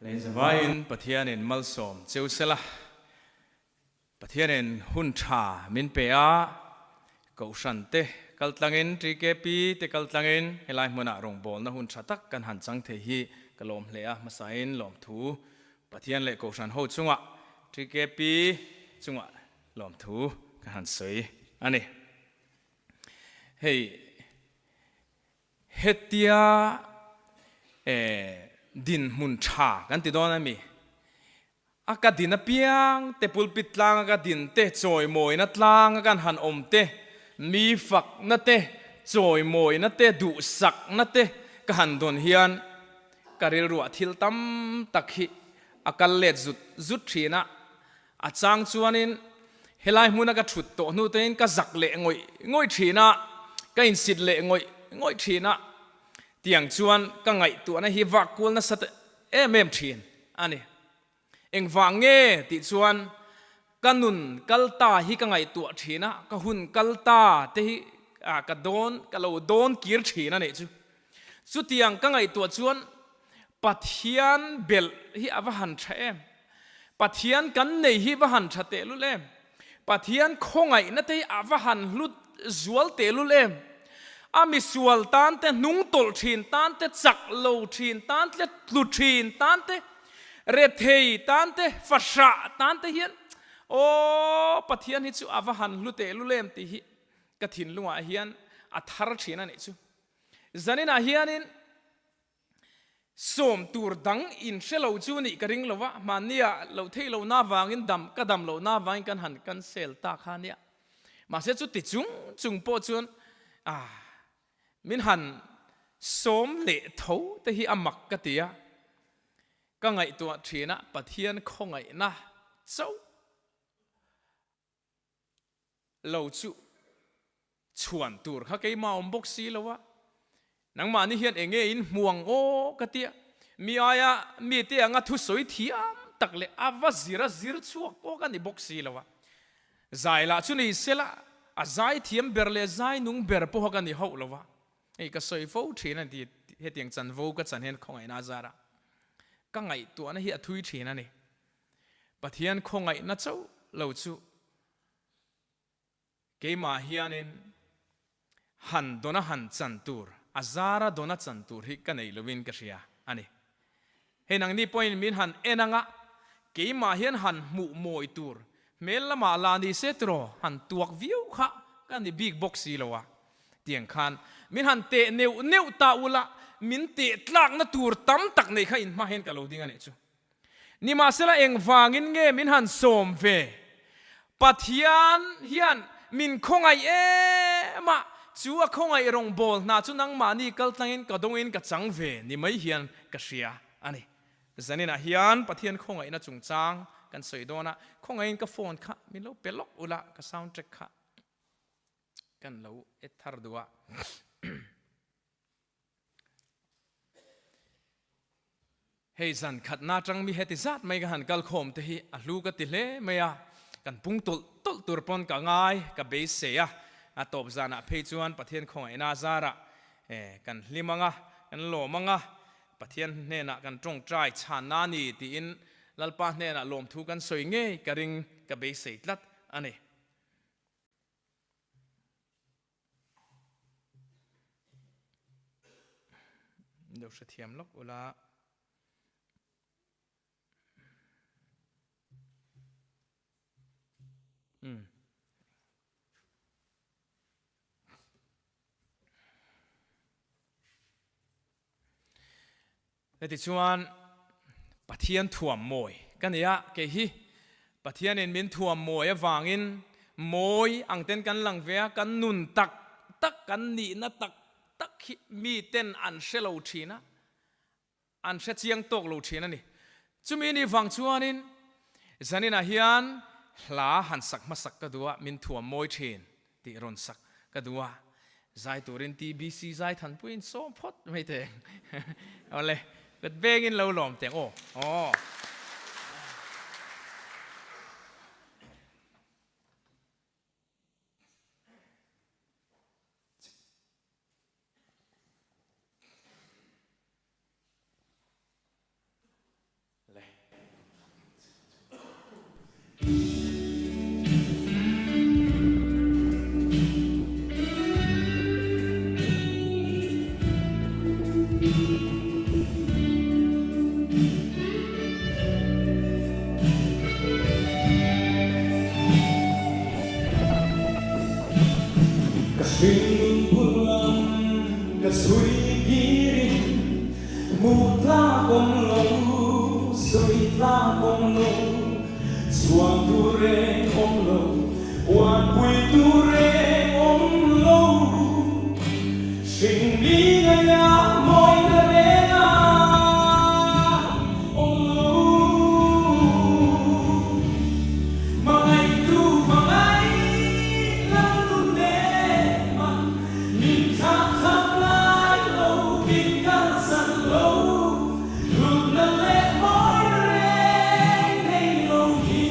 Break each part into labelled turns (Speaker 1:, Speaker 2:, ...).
Speaker 1: Leinzavaiin Pathianin malsawm cheu sela, Pathianin hun tha min pe a, Kohhran te kal tlangin, TKP te kal tlangin helai hmunah rawngbawlna hun tha tak kan han chang thei hi ka lawm hle a, hmasain lawmthu Pathian leh Kohhran ho chungah TKP chungah lawmthu ka han sawi a ni. Hei hetia dinhmun tha kan ti dawn a mi? A ka din apiang te, pulpit tlanga ka din te, chawimawina tlanga kan han awm te, mi fakna te, chawimawina te, duhsakna te ka han dawn hian ka rilruah thil tam tak hi a kal let zut zut thin a. A chang chuanin helai hmuna ka thut tawh hnu tein ka zak leh ngawih ngawih thin a, ka insit leh ngawih ngawih thin a. Tiang chuan ka ngaihtuahna hi vak kual nasa em em thin a ni. Engvang nge tih chuan ka nun kal ta hi ka ngaihtuah thin a, ka hun kal ta te hi ka dawn, ka lo dawn kir thin a nih chu. Chutiang ka ngaihtuah chuan Pathian belh hi a va han tha em? Pathian kan nei hi va han tha tehlul em? Pathian khawngaihna te hi a va han hlut zual tehlul em? A misual tan te, hnung tawlh thin tan te, chak lo thin tan te, tlu thin tan te, rethei tan te, fahrah tan te hian aw Pathian hi chu a va han hlu tehlul em tih hi ka thinlungah hian a thar thin a nih chu. Zaninah hianin Sawm tur dang in hre lo chu nih ka ring lo a, hmannia lo theih lo na vangin dam ka dam lo na vangin kan han cancel ta kha nia. Mahse chuti chung chung pawh chuan ah min han sawm leh tho te hi a mak ka ti a, ka ngaihtuah thin a Pathian khawngaihna chauh lo chu chhuan tur kha keimah awm bawk si lo a, nangmahni hian eng nge in hmu ang aw ka tia, mi aia mite anga thusawi thiam tak leh a va zir a zir chhuak pawh ka ni bawk si lo a, zai lah chu ni sela a zai thiam ber leh zai nung ber pawha ka ni hauh lo a, hei ka sawi fo thin a ni hetiang chanvo ka chan hian khawngaihna a zar a, ka ngaihtuahna hi a thui thin a ni. Pathian khawngaihna chauh lo chu keimah hianin han dawna han chan tur, a zara dawna chan tur hi ka nei lovin ka hria a ni. Hei nangni pawhin min han en anga keimah hian han hmuh mawi tur hmel lamah la ni se tiraw han tuak viau kha ka ni bik bawk si lo a. Tiang khan min han teh neuh neuh ta ula min teh tlakna tur tam tak nei kha inhma hian ka lo ding a nih chu. Nimahsela engvangin nge min han sawm ve? Pathian hian min khawngaih em a, chu a khawngaih rawngbâwl hna chu nangmahni kal tlangin ka dawngin ka chang ve ni mai hian ka hria a ni. Zaninah hian Pathian khawngaihna chungchang kan sawi dawn a, khawngaihin ka phone kha min lo pe lawk ula, ka soundtrack kha kan lo et thar duh a. Hei zan khatna atang mi heti zat mai ka han kal khawm te hi a hlu ka ti hle mai a, kan pung tawlh tawlh tur pawn ka ngai ka beisei a, a tawp zanah phei chuan Pathian khawngaihna zarah kan hlim ang a, kan lawm ang a, Pathian hnenah kan tawngtai chhanna a ni tiin Lalpa hnenah lawmthu kan sawi ngei ka ring ka beisei tlat a ni. Lo hrethiam lawk ula. Um. Hetichuan Pathian thuam mawi ka ni a, kei hi Pathianin min thuam mawi avangin mawi ang ten kan lang ve a, kan nun tak tak, kan nihna tak tak hi miten an hre lo thin a, an hre chiang tawk lo thin a ni. Chumi ni vang chuanin zaninah hian hla han sak hmasak ka duh a, min thuam mawi thin tih rawn sak ka duh a, zai turin TBC zai thanpuiin sawm phawt mai teh awle kut bengin lo lawm teh aw aw. sawi tlak awm lo, chhuan tur reng awm lo, uanpui tur reng awm lo. Hring mi ngaia mawina reng a awm lo. Hmangaihtu hmangaih lo nun em a, min thlah thlam lai lo, min kalsan lo, hlutna leh mawina reng nei lo hi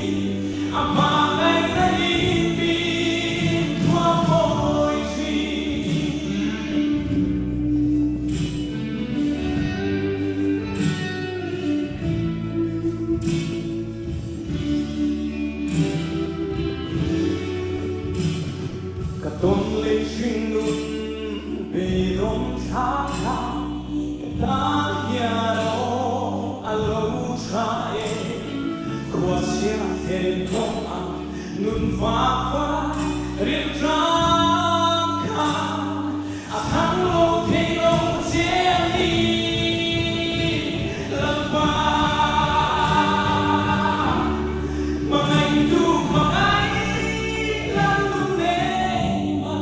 Speaker 1: a hmangaihna in min thuam mawi thin. Ka tawn leh hringnun beidawng thlak kha ka tan hian aw a lo tha e. Khuachhia then khawng a nun vak vak rilṭam kha a thang lo thei lo che a ni Lalpa. Hmangaihtu hmangaih Lalnu em a,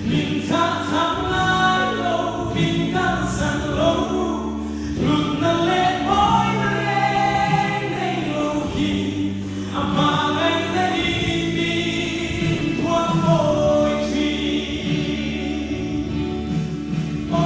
Speaker 1: min thlah thlang lai lo, min kalsan lo, hlutna leh mawina reng nei lo hi a hmangaihna in min thuam mawi thin. Oh.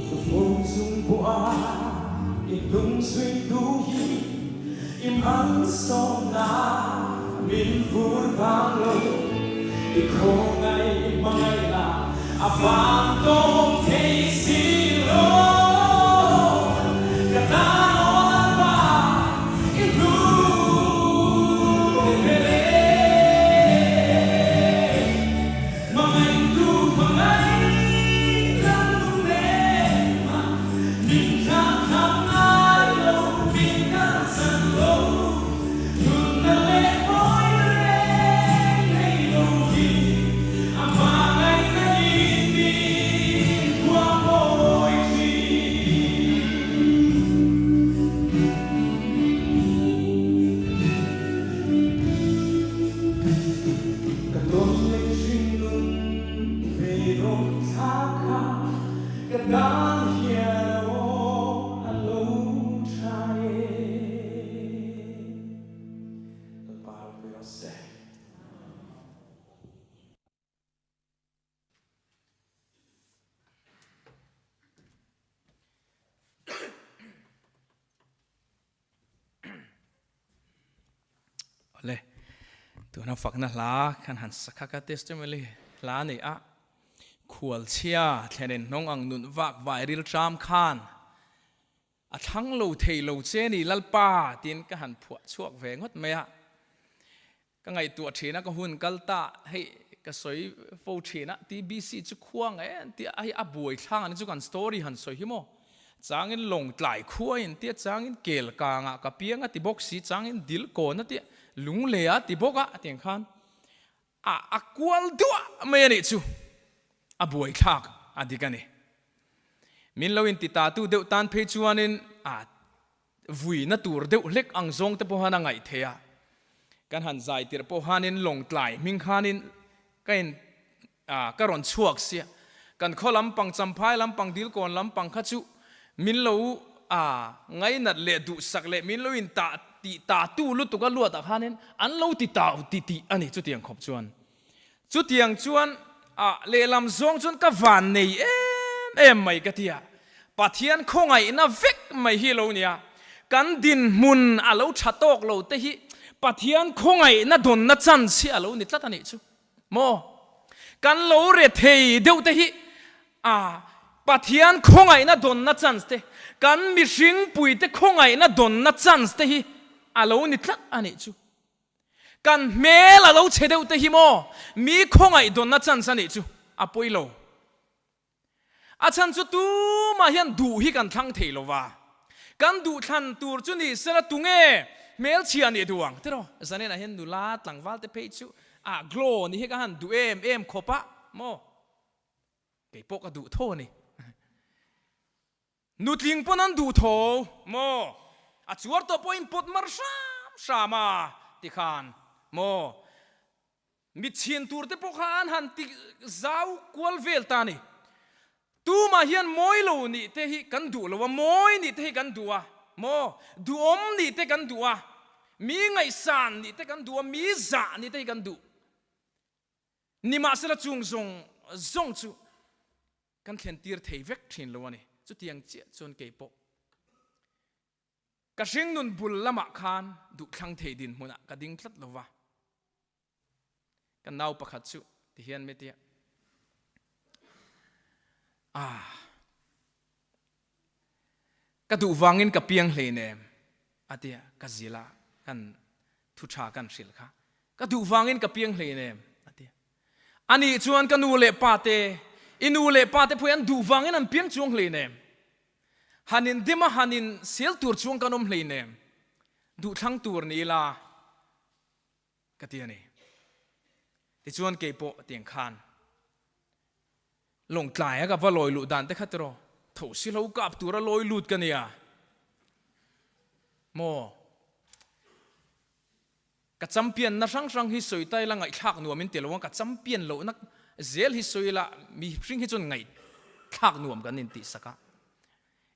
Speaker 1: Ka phone chung pawh ah i hnung zui tu hi i malsawmna min vur vang lo, i khawngaih hmangaihna a vang tawng thei si lo. Ka tan aw Lalpa i hnu ber e. Hmangaihtu hmangaih Lalnu em a, min thlah thlam ngai lo, min kalsan lo, hlutna leh mawina reng nei lo hi a hmangaihna in min thuam mawi thin. Ka tawn leh hringnun beidawng thla kha ka tan hian aw a lo tha e. Lalpa ropui rawh se. Awle, tuna fakna hla khan han sakha ka testimony hla nei a khualchhia thlenin hnawng ang nun vak vai ril tram khan A thlang lo thei lo che ni Lalpa tiin ka han phuah chhuak ve ngawt mai a. Ka ngaihtuah thin a, ka hun kal ta hei ka sawi fo thin a, TBC chu khua nge an tia hei a buai thlang ani chu kan story han sawi hi maw. Changin Lawngtlai khua in tia changin Kelkangah ka piang a ti bawk si, changin Dilkawn a tia Lunglei a ti bawk a tiang khan a a kual duah mai a nih chu a buaithlak a dik a ni. Min lo inti ta tu deuh tan phei chuanin a vuina tur deuh hlek ang zawng te pawh han a ngaih theih a. Kan han zai tirh pawh hanin Lawngtlai hming khanin ka in a ka rawn chhuak sia. Kan khaw lampang Champhai lampang Dilkawn lampang kha chu min lo a ngainat leh duhsak leh min lo in tah tih ta tu lutuk a luat ah khanin an lo ti tau ti tih a ni chutiang khawp chuan. Chutiang chuan a lehlam zawng chuan ka van nei em em mai ka ti a, Pathian khawngaihna vek mai hi lo nia, kan dinhmun a lo tha tawk lo te hi Pathian khawngaihna dawnna chance hi a lo ni tlat a nih chu maw? Kan lo re thei deuh te hi a Pathian khawngaihna dawnna chance te, kan mihringpuite khawngaihna dawnna chance te hi a lo ni tlat a nih chu. Kan hmel a lo chhe deuh te hi maw mi khawngaih dawnna chance a nih chu a pawi lo. A chhan chu tumah hian duh hi kan thlang thei lo va, kan duh thlan tur chu ni sela tunge hmelchhia nih duh ang tiraw? Zanenah hian nula tlangval te phei chu ah glow ni hi ka han duh em em khawp a maw? Kei pawh ka duh tho a ni. Nutling pawn an duh tho maw? A chuar tawh pawh in pawt mar hram hram a tikhan maw? Mit chhin tur te pawh kha an han ti zau kual vel ta a ni. Tumah hian mawi lo nih te hi kan duh lo a, mawi nih te hi kan duh a, maw? Duhawm nih te kan duh a, mi ngaihsan nih te kan duh a, mi zah nih te hi kan duh. Nimahsela chung zawng zawng chu kan thlen tir thei vek thin lo a ni. Chutiang chiah chuan kei pawh ka hringnun bul lamah khan duhthlang thei dinhmunah ka ding tlat lo va. Ka nau pakhat chu ti hian mi tia, Ah, ka duh vangin ka piang hleinem a tia, ka zil a, kan thu tha kan hrilh kha. Ka duh vangin ka piang hleinem a tia. Anih chuan ka nu leh pa te, i nu leh pa te pawh hi an duh vangin an piang chuang hleinem. Han in dim a, han in sel tur chuang kan awm hleinem. Duhthlang tur ni ila. Ka ti a ni. Tichuan kei pawh tiang khan Lawngtlai a ka va lawi luh dan te kha tiraw tho si lo kap tura lawi lut ka nia maw? Ka champion na hrang hrang hi sawi ta ila ngaihthlak nuam in ti lo ang, ka champion lohna zel hi sawi ila mihring hi chuan ngaihthlak nuam kan intih sak a.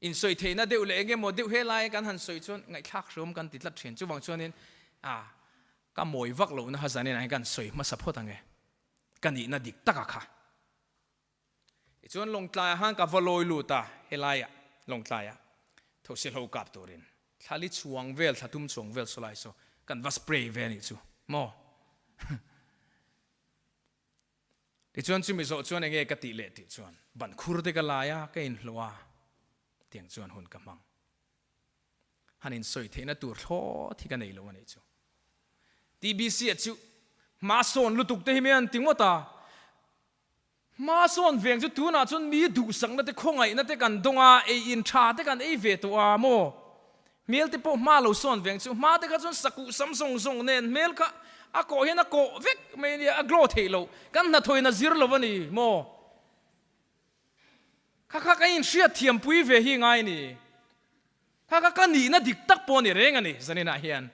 Speaker 1: Insawi theihna deuh leh eng emaw deuh helai kan han sawi chuan ngaihthlak hreawm kan ti tlat thin. Chuvang chuanin ah ka mawi vak lohna kha zanin ah hian kan sawi hmasa phawt ang e. Ka nihna dik taka kha. Tichuan Lawngtlaiah khan ka va lawi lut a, helaiah Lawngtlaiah Thosi hlo kap turin thla li chhuang vel, thla tum chhuang vel saw lai saw kan va spray ve a nih chu maw. Tichuan chumi zawh chuan enge ka tih leh tih chuan ban khur te ka lai a, ka inhlawh a, tiang chuan hun ka hmang. Han insawi theihna tur thlawt hi ka nei lo a nih chu. TBC a chu hma sawn lutuk te hi mi an ti ngawt a, hma sawn veng chu tunah chuan mi duhsakna te khawngaihna te kan dawng a, ei in tha te kan ei ve tawh a maw? Hmel te pawh hma lo sawn veng chu hma te kha chuan sakuh sam zawng zawng nen hmel kha a kawh hian a kawh vek mai ania, a glow theih loh, kan hnathawin a zir lo a ni maw? Kha kha ka inhriat thiam pui ve hi ngai ni. Kha kha ka nihna dik tak pawh a ni reng a ni zaninah hian.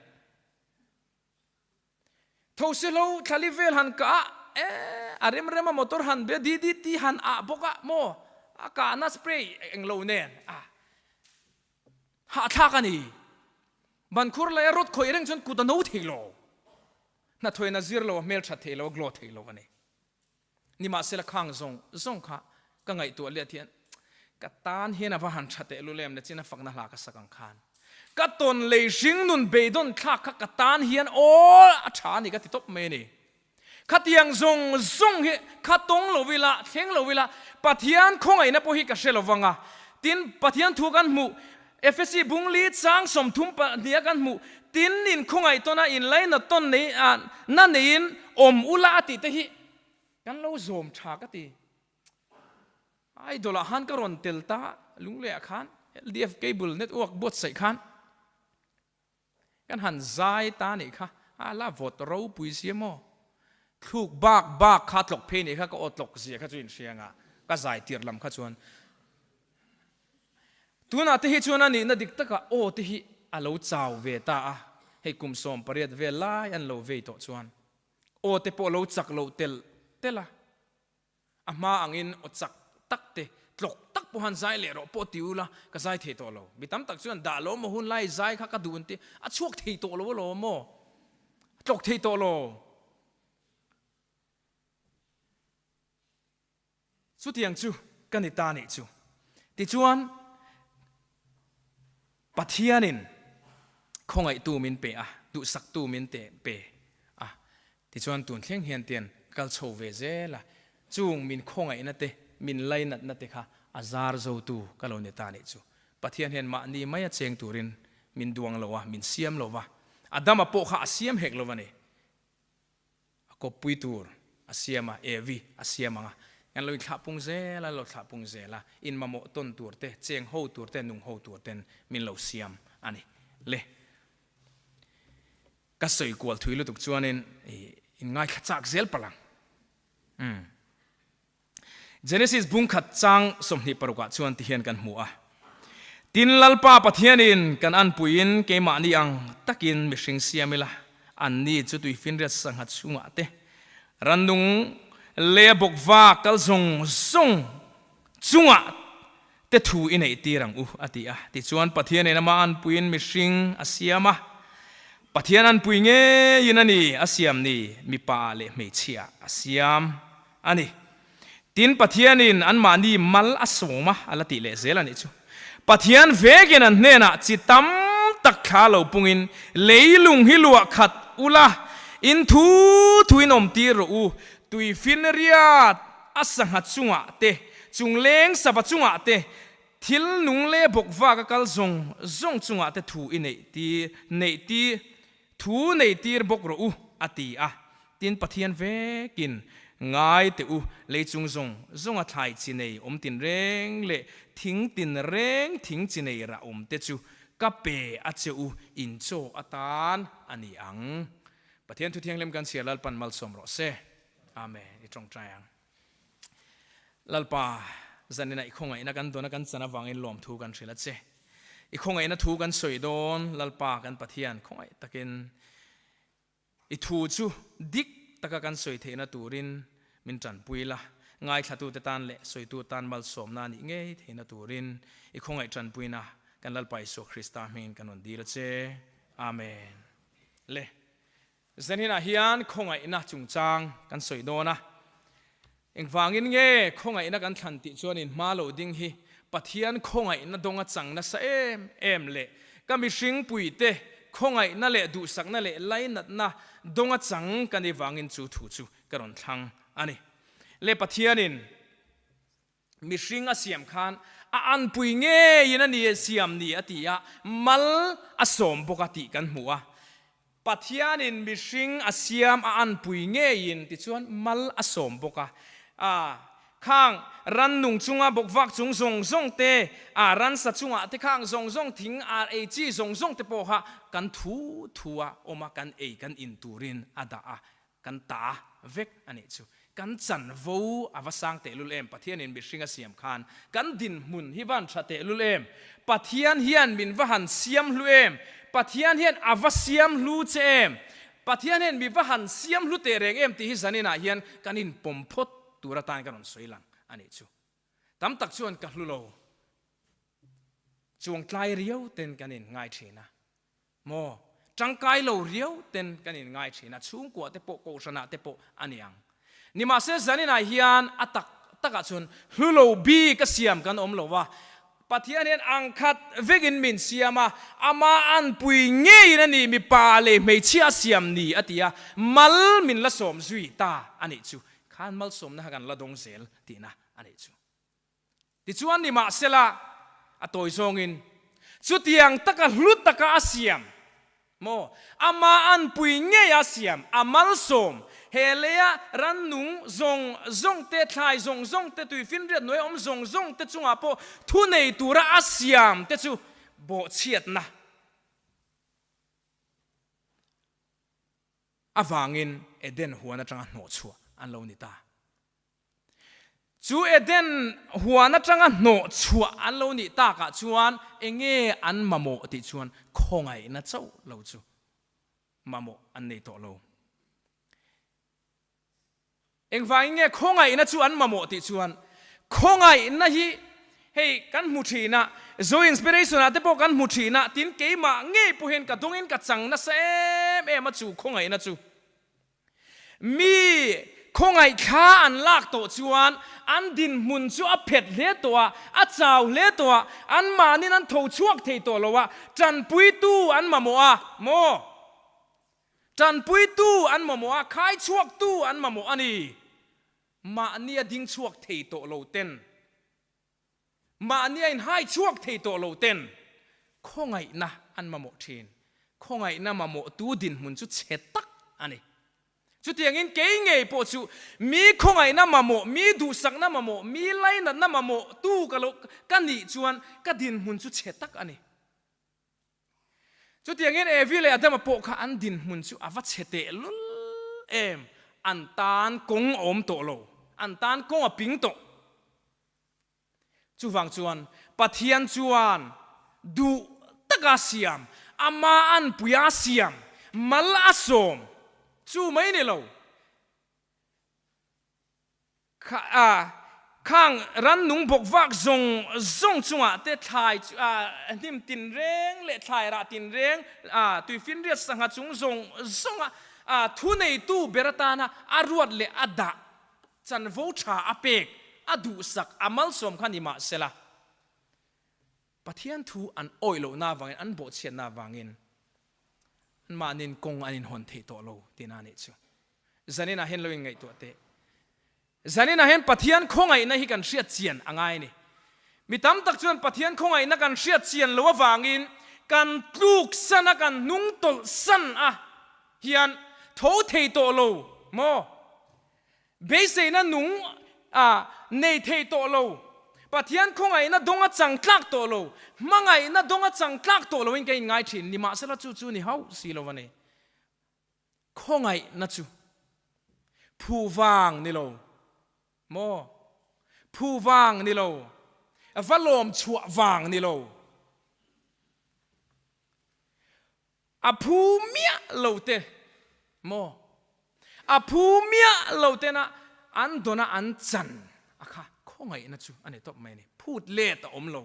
Speaker 1: Thosihlo thlali vel han kah a, e a rem rem a motor han be DDT han ah bawk a maw a kahna spray englo nen a hahthlak a ni. Bankhur leh a rawt khawih reng chuan kut a no thei lo. Hnathawin a zir lo a hmelthat thei lo a glow thei lo a ni. Nimahsela khang zawng zawng kha ka ngaihtuah liat hian ka tan hian a va han tha teh lul em le chin a fakna hla ka sak ang khan ka tawn lei hring nun beidawn thlak kha ka tan hian aw a tha a ni ka ti tawp mai a ni. Khatiang zawng zawng hi kha tawng lo ila thleng lo ila Pathian khawngaihna pawh hi ka hre lo vang a, tin Pathian thu kan hmuh Efesi bungli chang 30 pahniha kan hmuh tin in khawngaih tawn a inlainat tawn nei a na neiin awm ula a tih te hi kan lo zawm tha ka ti. Idol ah khan ka rawn tel ta lungleh ah khan LDF cable network buatsaih khan Kan han zai ta nih kha a la vawt ropui sia maw? Thluk bak bak kha tlawk phei nih kha ka aw tlawk zia kha chu inhria anga ka zai tir lam kha chuan tunah te hi chuan a nihna dik takah aw te hi a lo chau ve ta a, hei kum 18 vel lai an lo vei tawh chuan aw te pawh lo chak loh telh telh a. A hma angin aw chak tak te, tlawk tak pawh han zai leh rawh pawh ti ula, ka zai thei tawh lo. Mi tam tak chuan dah lo maw hun lai zai kha ka duh an ti, a chhuak thei tawh lo alawm maw? A tlawk thei tawh lo. Chutiang chu ka ni ta nih chu. Tichuan, Pathianin khawngaihtu min pe a, duhsaktu min te pe a, tichuan tun thleng hian tian kal chho ve zel a, chung min khawngaihna te, min lainatna te kha a zar zotu ka lo ni ta nih chu. Pathian hian mahni maia cheng turin min duang lo a, min siam lo va, Adama pawh kha a siam hek lo a ni. A kawppui tur a siam a, Evi a siam ang a. Kan lo inthlah pung zel a, lo thlah pung zel a, in mamawh tawn tur te, cheng ho tur te, nung ho tur ten min lo siam a ni. Le, ka sawi kual thui lutuk chuanin in ngaithla chak zel palh ang. Umm. Genesis bung khat chang 26 ah chuan ti hian kan hmu a, Tin, Lalpa Pathianin kan anpuiin keimahni ang takin mihring siam ila, anni chu tuifinriat sangha chungah te, rannung leh bawkva kal zawng zawng chungah te thu i neih tir ang u, a ti a. Tichuan, Pathianin amah anpuiin mihring a siam a, Pathian anpui ngeiin a ni a siam ni, mipa leh hmeichhia a siam. A ni. Tin, Pathianin anmahni mal a sawm a, a la tih leh zel a nih chu. Pathian vekin an hnenah chi tam tak thla lo pungin, Leilung hi luah khat ula, in thu thuin awm tir rawh u, tuifinriat a sangha chungah te, chungleng sava chungah te, thil nung leh bawkvak a kal zawng zawng chungah te thu i neih tir, neih tir, Thu nei tir bawk rawh u, a ti a. Tin, Pathian vekin, Ngai teh u, lei chung zawng zawnga thlai chi nei awm tin reng leh thing tin reng thing chi nei rah awm te chu ka pe a che u, in chaw atan a ni ang. Pathian Thu Thianghlim kan chhiar Lalpan malsawm rawh se. Amen. I tawngtai ang. Lalpa, zaninah i khawngaihna kan dawn a kan chan avangin lawmthu kan hrilh a che. I khawngaihna thu kan sawi dawn, Lalpa kan Pathian khawngaih takin i thu chu dik taka kan sawi theihna turin min tanpui la, ngaithlatute tan leh sawitu tan malsawmna a nih ngei theihna turin i khawngaih tanpuina kan Lalpa Isua Krista hmingin kan rawn dil a che. Amen. Le. Zaninah hian khawngaihna chungchang kan sawi dawn a, engvangin nge khawngaihna kan thlan tih chuan in hma lo ding hi Pathian khawngaihna dawnga chang nasa em em leh ka mihring puite khawngaihna leh duhsakna leh lainatna dawnga chang ka nih vangin chu thu chu ka rawn thlang a ni. Le Pathianin mihring a siam khan a anpui ngeiin a ni siam ni a ti a, mal a sawm bawk a tih kan hmu a. Pathianin mihring a siam a anpui ngeiin tichuan mal a sawm bawk a. A, khang rannung chunga bawkvak chung zawng zawng te, a ransa chungah te khang zawng zawng thing ar ei chi zawng zawng te pawh kha kan thu thu a awm a, kan ei kan in turin a dah a. Kan ta vek a nih chu. Kan chanvo a va sang tehlul em? Pathianin mihring a siam khan kan dinhmun hi van tha tehlul em? Pathian hian min va han siam hlu em? Pathian hian a va siam hlu che em? Pathian hian mi va han siam hlu teh reng em tih hi zaninah hian kan inpawm phawt tur atan ka rawn sawi lang a nih chu. Tam tak chuan ka hlu lo chuangtlai riau ten kan inngai thin a. Maw? Tangkai lo riau ten kan inngai thin a, chhungkua te pawh, kohhranah te pawh a ni ang. Nimahse zaninah hian a tak takah chuan hlu lo bik a siam kan awm lo a, Pathian hian ang khat vekin min siam a, ama anpui ngeiin a ni mipa leh hmeichhia a siam ni a ti a, mal min la sawm zui ta a nih chu. Khan malsawmna kha kan la dawng zel tihna a nih chu. Tichuan nimahsela, a tawi zawngin, chutiang taka hlu taka a siam maw? Ama anpui ngei a siam, a malsawm, he leia rannung zawng zawng te, thlai zawng zawng te, tuifinriat hnuai awm zawng zawng te chungah pawh thunei tura a siam te chu bawhchhiatna avangin Eden huan atanga hnawhchhuah an lo ni ta. Chu Eden huan atanga hnawh chhuah an lo nih takah chuan enge an mamawh tih chuan khawngaihna chauh lo chu mamawh an nei tawh lo. Engvangin nge khawngaihna chu an mamawh tih chuan khawngaihna hi hei kan hmu thin a, Zo Inspiration ah te pawh kan hmu thin a, tin keimah ngei pawhin ka dawngin ka chang nasa em em a chu khawngaihna chu. Mi khawngaih thla an lak tawh chuan an dinhmun chu a phet hle tawh a, a chau hle tawh a, anmahnin an tho chhuak thei tawh lo a, tanpuitu an mamawh a maw? Tanpuitu an mamawh a, khai chhuaktu an mamawh a ni. Mahni a ding chhuak thei tawh lo ten. Mahni a inhai chhuak thei tawh lo ten khawngaihna an mamawh thin. Khawngaihna mamawhtu dinhmun chu chhe tak a ni. Chutiangin kei ngei pawh chu mi khawngaihna mamawh, mi duhsakna mamawh, mi lainatna mamawh tu ka lo ka nih chuan ka dinhmun chu chhe tak a ni. Chutiangin Evi leh Adama pawh kha an dinhmun chu a va chhe tehlul em, an tan kawng a awm tawh lo, an tan kawng a ping tawh. Chuvang chuan Pathian chuan duh taka siam, ama anpuia siam, mal a sawm chu mai ni lo. Khang rannung bawk vak zawng zawng chungah te thlai hnim tinreng leh thlai rah tinreng, tuifinriat sangha chung zawng zawnga thuneitu ber atana a ruat leh a dah Chanvo tha a pek, a duhsak, a malsawm kha ni mah sela, Pathian thu an awih lohna avangin, an bawhchhiatna avangin anmahniin kawng an inhawn thei tawh lo tihna a nih chu. Zaninah hian lo inngaihtuah teh. Zaninah hian Pathian khawngaihna hi kan hriat chian a ngai a ni. Mi tam tak chuan Pathian khawngaihna kan hriat chian loh avangin kan tluk san a, kan hnung tawlh san a hian tho thei tawh lo maw? Beiseina nung a nei thei tawh lo, Pathian khawngaihna dawng a chang tlak tawh lo, hmangaihna dawng a chang tlak tawh loin ka inngai thin. Nimahsela chu chu ni hauh si lo a ni. Khawngaihna chu phu vang ni lo maw? Phu vang ni lo, va lawm chhuah vang ni lo. A phu miah lo te maw? A phu miah lo tena an dawna an chan a kha khawngaihna chu a ni tawp mai a ni. Phut let a awm lo.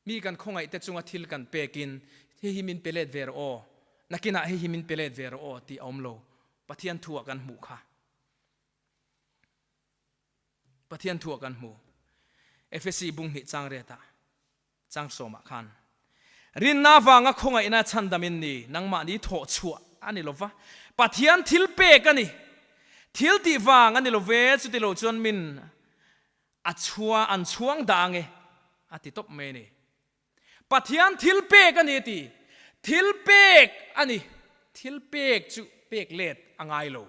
Speaker 1: Mi kan khawngaih te chunga thil kan pekin hei hi min pe let ve rawh aw, nakinah hei hi min pe let ve rawh aw tih a awm lo. Pathian thu ah kan hmuh kha. Pathian thu ah kan hmu. Efesi bung hnih chang riat ah. Chang sawmah khan, Rinna vanga khawngaihna chhandam in ni, nangmahni thawh chhuah a ni lova, Pathian thil pek a ni. Thil tih vang a ni lo ve, chuti lo chuan min a chhua an chhuang dah ange, a ti tawp mai a ni. Pathian thil pek a ni a ti. Thil pek a ni. Thil pek chu pek let a ngai lo.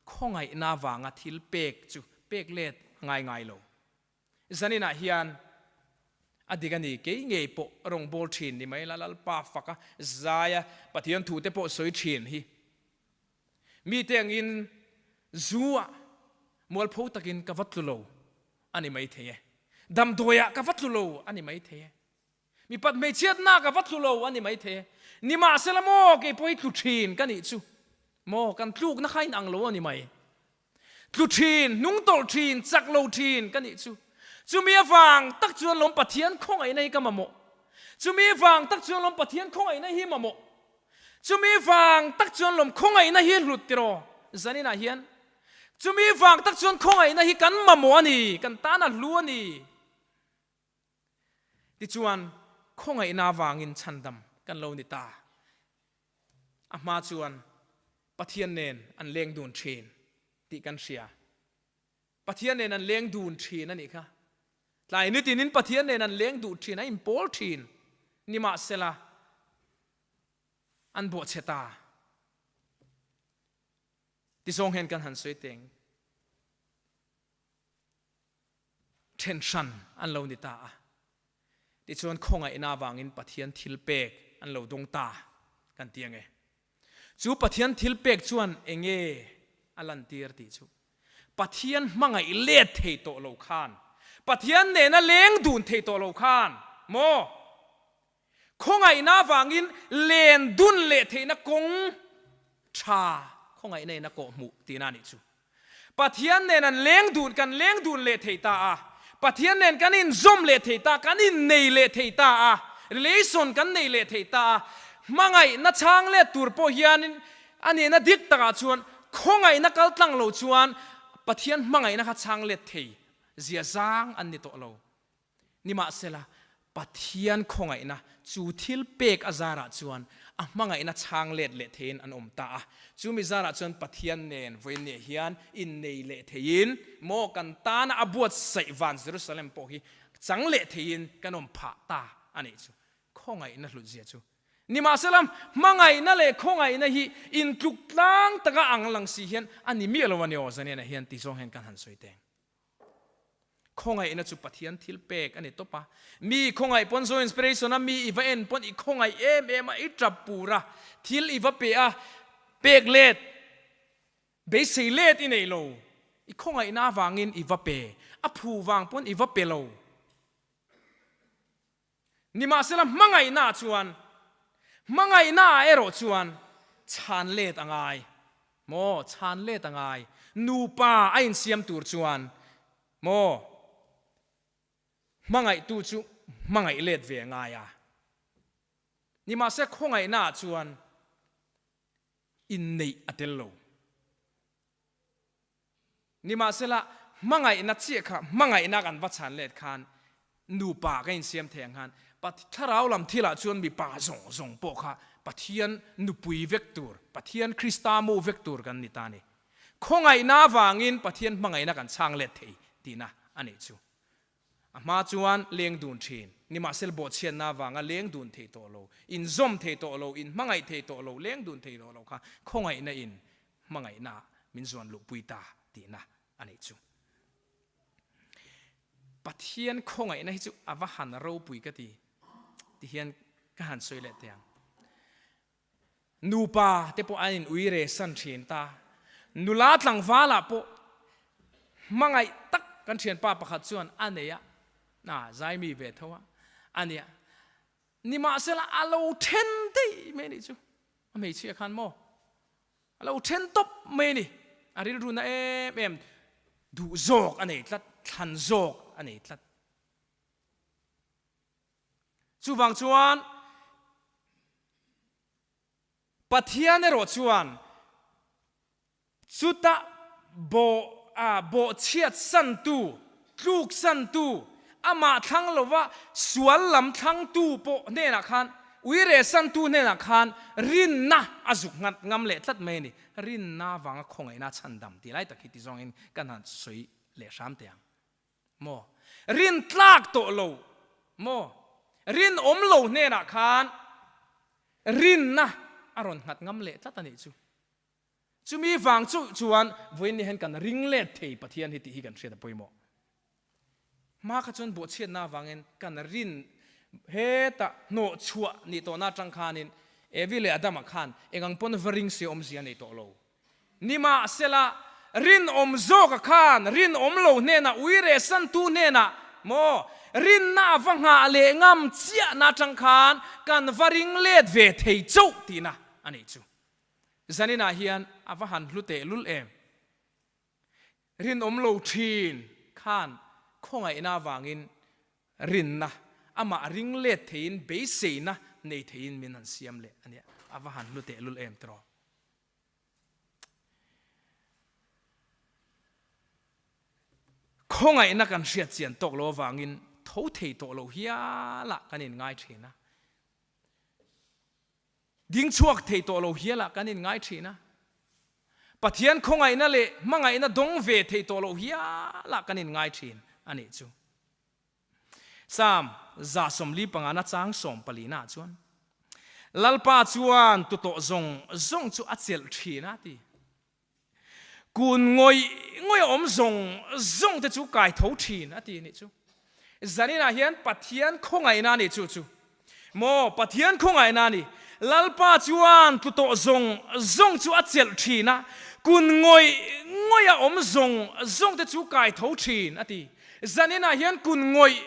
Speaker 1: Khawngaihna vanga thil pek chu pek let a ngai ngai lo. Zaninah hian a dik a ni, kei ngei pawh rawngbâwl ṭhin ni mai la, Lalpa faka zaia Pathian thute pawh sawi ṭhin hi. Mite angin zu-ah mualpho takin ka va tlu lo a ni maithei e, damdawiah ka va tlu lo a ni maithei e. Mipat hmeichhiatna ka va tlu lo a ni maithei e. Nimahsela maw kei pawh hi tlu thin ka nih chu maw kan tlukna kha inang lo a ni mai. Tlu thin, hnung tawlh thin, chak lo thin ka nih chu. Chumi avang tak chuan lawm Pathian khawngaihna hi ka mamawh. Chumi vang tak chuan lawm Pathian khawngaihna hi mamawh. Chumi vang tak chuan lawm khawngaihna hi hlut tiraw zaninah hian. Chumi vang tak chuan khawngaihna hi kan mamawh a ni, kan tan a hlu a ni. Tichuan, khawngaihna avangin chhandam kan lo ni ta. A hma chuan Pathian nen an leng dun thin tih kan hria. Pathian nen an leng dun thin a nih kha. Tlai nitinin Pathian nen an leng duh thin, a inpawl thin. Nimahsela, an bawhchhe ta. Tizawng hian kan han sawi teng. Then hran an lo ni ta a. Tichuan khawngaihna avangin Pathian thil pek an lo dawng ta kan ti ange. Chu Pathian thil pek chuan enge a lantir tih chu Pathian hmangaih let thei tawh lo khan, Pathian nena leng dun thei tawh lo khan maw Khawngaihna avangin len dun leh theihna kawng tha khawngaihna in a kawh hmuh tihna a nih chu. Pathian nen an leng dun, kan leng dun leh thei ta a, Pathian nen kan inzawm leh thei ta, kan innei leh thei ta a, relation kan nei leh thei ta a, hmangaihna chhang let tur pawh hianin a nihna dik takah chuan khawngaihna kal tlang lo chuan Pathian hmangaihna kha chhang let thei zia zang an ni tawh lo. Nimahsela, Pathian khawngaihna chu thil pek a zarah chuan a hmangaihna chhang let leh theiin an awm ta a. Chu mi zarah chuan Pathian nen vawiinniah hian innei leh theiin maw kan tana a buatsaih van Jerusalem pawh hi chang leh theiin kan awm phah ta a nih chu. Khawngaihna hlutzia chu. Nimahsela, hmangaihna leh khawngaihna hi intluk tlang taka ang lang si hian a ni miah lo a ni aw, Zaniana hian ti zawng hian kan han sawi teng. Khawngaihna chu Pathian thil pek a ni tawp a. Mi khawngaih pawn Zo Inspiration a mi i va en pawn i khawngaih em em a, i tap pur a, thil i va pe a, pek let, beisei let i nei lo, i khawngaihna avangin i va pe, a phu vang pawn i va pe lo. Nimahsela hmangaihnaah chuan, hmangaihnaah erawh chuan chhan let a ngai. Maw, chhan let a ngai. Nupa a insiam tur chuan maw, hmangaihtu chu hmangaih let ve a ngai a. Nimahse khawngaihnaah chuan inneih a tel lo. Nimahsela, hmangaihna chiah kha hmangaihna kan va chhan let khan nupa ka insiam thei ang khan Thlarau lam thilah chuan mipa zawng zawng pawh kha Pathian nupui vek tur, Pathian Krista mu vek tur kan ni ta a ni. Khawngaihna avangin Pathian hmangaihna kan chhang let thei tihna a nih chu. A hma chuan leng dun thin, nimahsela bawhchhiatna avanga leng dun thei tawh lo, inzawm thei tawh lo, inhmangaih thei tawh lo, leng dun thei tawh lo kha khawngaihna in hmangaihna min zuan luhpui ta tihna a nih chu. Pathian khawngaihna hi chu a va han ropui ka ti ti hian ka han sawi leh teh ang. Nupa te pawh an in ui re san thin ta. Nula tlangvalah pawh hmangaih tak kan thianpa pakhat chuan a nei a, na zaimi ve tho a, a nia. Nimahsela a lo then daih mai a nih chu. A hmeichhia khan maw a lo then tawp mai a ni. A rilru na em em duh zawk a nei tlat, thlan zawk a nei tlat. Chuvang chuan Pathian erawh chuan Chutah bawh a bawhchhiat santu, tluk santu, amah thlang lova sual lam thlangtu pawh hnenah khan, uire santu hnenah khan rinna a zuk nghat ngam leh tlat mai a ni. Rinna avanga khawngaihna chhandam tih lai tak hi ti zawngin kan han sawi leh hram teh ang. Maw? Rin tlak tawh lo maw? Rinawm lo hnenah khan rinna a rawn nghat ngam leh tlat a nih chu. Chumi vang chu chuan vawiin ni hian kan ring let thei Pathian hi tih hi kan hriat a pawimawh. Hma kha chuan bawhchhiatna avangin kan rin hetah hnawhchhuah nih tawhna atang khanin Evi leh Adama khan engang pawn va ring se awmzia nei tawh lo. Nimahsela, rinawm zawka khan rinawm lo hnenah uire santu hnenah maw rinna a va nghah leh ngam chiahna atang khan kan va ring let ve thei chauh tihna a nih chu. Zaninah hian a va han hlu teh lul em? Rinawm lo thin khan khawngaihna avangin rinna, amah ring let theiin beiseina nei theiin min han siam leh a nia, a va han hlu teh lul em tiraw? Khawngaihna kan hriat chian tawk lo avangin tho thei tawh lo hialah kan inngai thin a. Ding chhuak thei tawh lo hialah kan inngai thin a, Pathian khawngaihna leh hmangaihna dawng ve thei tawh lo hialah kan inngai thin a nih chu. Psalm 145 na chang 14 ah chuan, Lalpa chuan tutawh zawng zawng chu a chelh thin a ti. Kun ngawih ngawih a awm zawng zawng te chu kai tho thin a ti nih chu. Zaninah hian Pathian khawngaihna a nih chu chu. Maw Pathian khawngaihna a ni. Lalpa chuan tlu tawh zawng zawng chu a chelh thin a, kun ngawih ngawih a awm zawng zawng te chu kai tho thin a ti. Zaninah hian kun ngawih